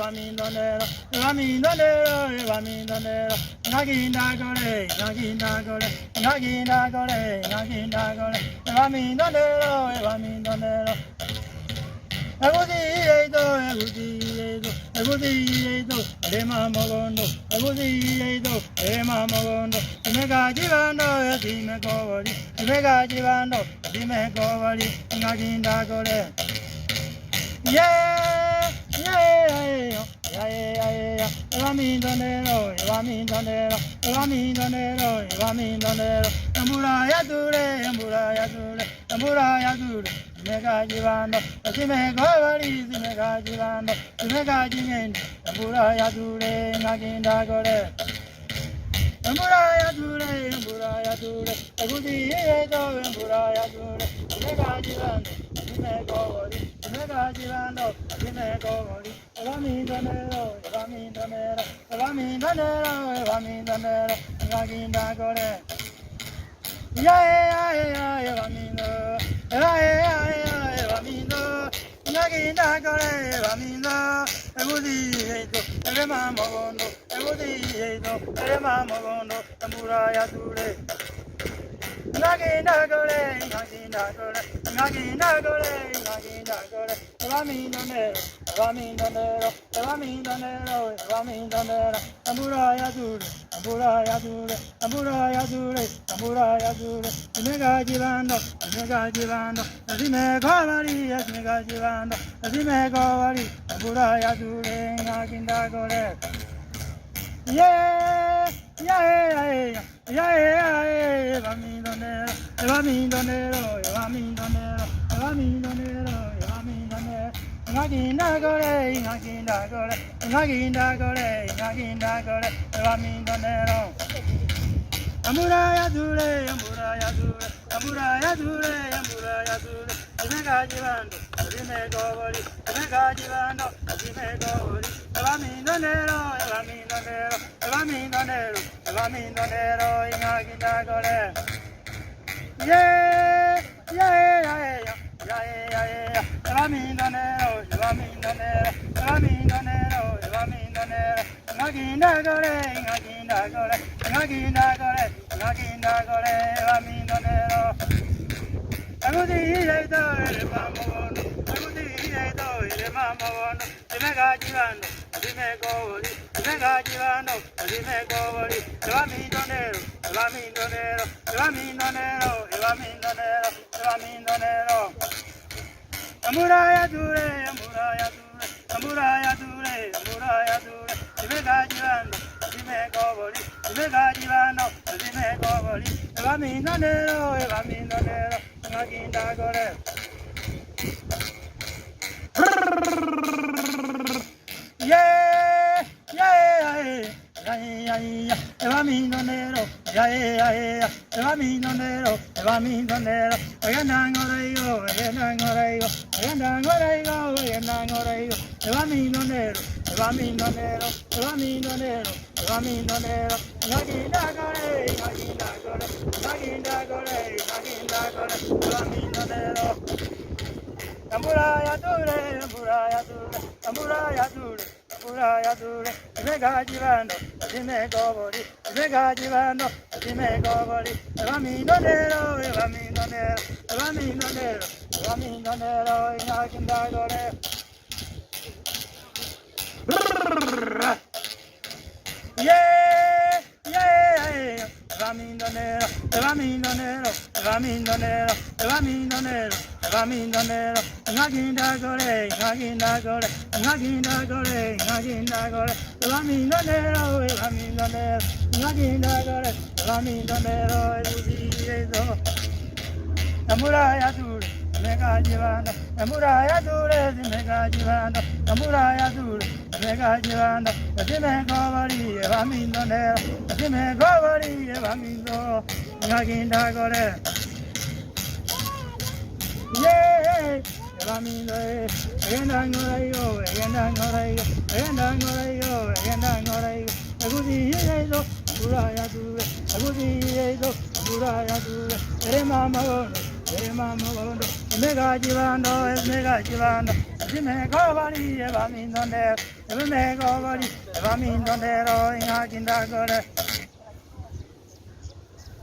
Eba mindonero, eba mindonero, eba mindonero, ngaginda gore, ngaginda gore, ngaginda gore, ngaginda gore, eba mindonero, eba mindonero. Eguti eito, eguti eito, eguti eito, ere mogondo, eguti eito, ere mogondo, imega jibando, esime kobori, imega jibando, esime kobori, ngaginda gore. Yeah, yeah, yeah, yeah, yeah, eba mindonero, eba mindonero, eba mindonero, eba mindonero, embura ya dure, embura ya dure, embura ya dure, mega jibando, esime kobori, simega jibando, simega jingendo, embura ya dure, ngaginda gore. Embura ya dure, embura ya dure, eguti eto, embura ya dure, mega jibando, esime kobori, simega jibando, esime kobori, eba mindonero, eba mindonero, eba mindonero, eba mindonero, ngaginda gore. Ya ya ya eba mindo, ya ya ya eba mindo, ngaginda gore eba mindo, eguti eto, ere mamogondo, eguti eto, ere mamogondo, embura ya dure. ငါကိနာကိုလေငါကိနာကိုလေငါကိနာကိုလေငါကိနာကိုလေဘာမင်းတော်နေဘာမင်းတော်နေဘာမင်းတော်နေဘာမင်းတော်နေအမူရာယသူအမူရာယသူအမူရာယသူအမူရာယသူဒီမေကကြည်ပန်းတော့ဒီမေကကြည်ပန်းတော့ဒီမေခေါ်ပါရီဒီမေကကြည်ပန်းတော့ဒီမေခေါ်ပါရီအမူရာယသူငါကိနာကိုလေ Yeah, yeah, yeah, yeah, yeah, eba mindonero, eba mindonero, eba mindonero, eba mindonero, eba mindonero. Ngaginda gore, ngaginda gore, ngaginda gore, ngaginda gore, eba mindonero. Amura ya dure, amura ya dure, amura ya dure, amura ya dure. Imega jibando, ime gobori, imega jibando, ime gobori. Eba mindonero, eba mindonero, eba mindonero, eba mindonero, ingaginda gore. Yeah, yeah, yeah, yeah, yeah, yeah, yeah. Eba mindonero, eba mindonero, eba mindonero, eba mindonero. Ngaginda gore, ngaginda gore, ngaginda gore, ngaginda gore, eba mindonero. Eguti eito ere mamogondo, eguti eito ere mamogondo, imega jibando, ime gobori, imega jibando, ime gobori, eba mindonero, eba mindonero, eba mindonero, eba mindonero, eba mindonero. Amura ya dure, amura ya dure, amura ya dure, amura ya dure, imega jibando, ime gobori, imega jibando, ime gobori, eba mindonero, eba mindonero, ngaginda gore. Yeah, yeah, yeah, yeah, yeah, eba mindonero, yeah, yeah, yeah, eba mindonero, eba mindonero, oyanangoreigo, oyanangoreigo, oyanangoreigo, oyanangoreigo, eba mindonero, eba mindonero, eba mindonero, eba mindonero, ngaginda gore, ngaginda gore, ngaginda gore, ngaginda gore, eba mindonero. Ambura ya dure, ambura ya dure, ambura ya dure, ambura ya dure, imega jibando, ime gobori, imega jibando, ime gobori, eba mindonero, eba mindonero, eba mindonero, eba mindonero, inaginda gore. Yeah, yeah, eba mindonero, eba mindonero, eba mindonero, eba mindonero, eba mindonero, ngaginda gore, ngaginda gore, ngaginda gore, ngaginda gore, eba mindonero, eba mindonero, ngaginda gore, eba mindonero, eguti ezo. Amura ya dure, mega jibando, amura ya dure, mega jibando, amura ya dure, mega jibando, esime gobori, eba mindonero, esime gobori, eba mindo, ngaginda gore. Yeah, eba mindo, egenda ngorai go, egenda ngorai go, egenda ngorai go, egenda ngorai go, eguti ezo, amura ya dure, eguti ezo, amura ya dure, ere mama gondo, ere mama gondo, mega jibando, mega jibando, Ebimegobali, ebamindondero, ebimegobali, ebamindondero, ingakindagore.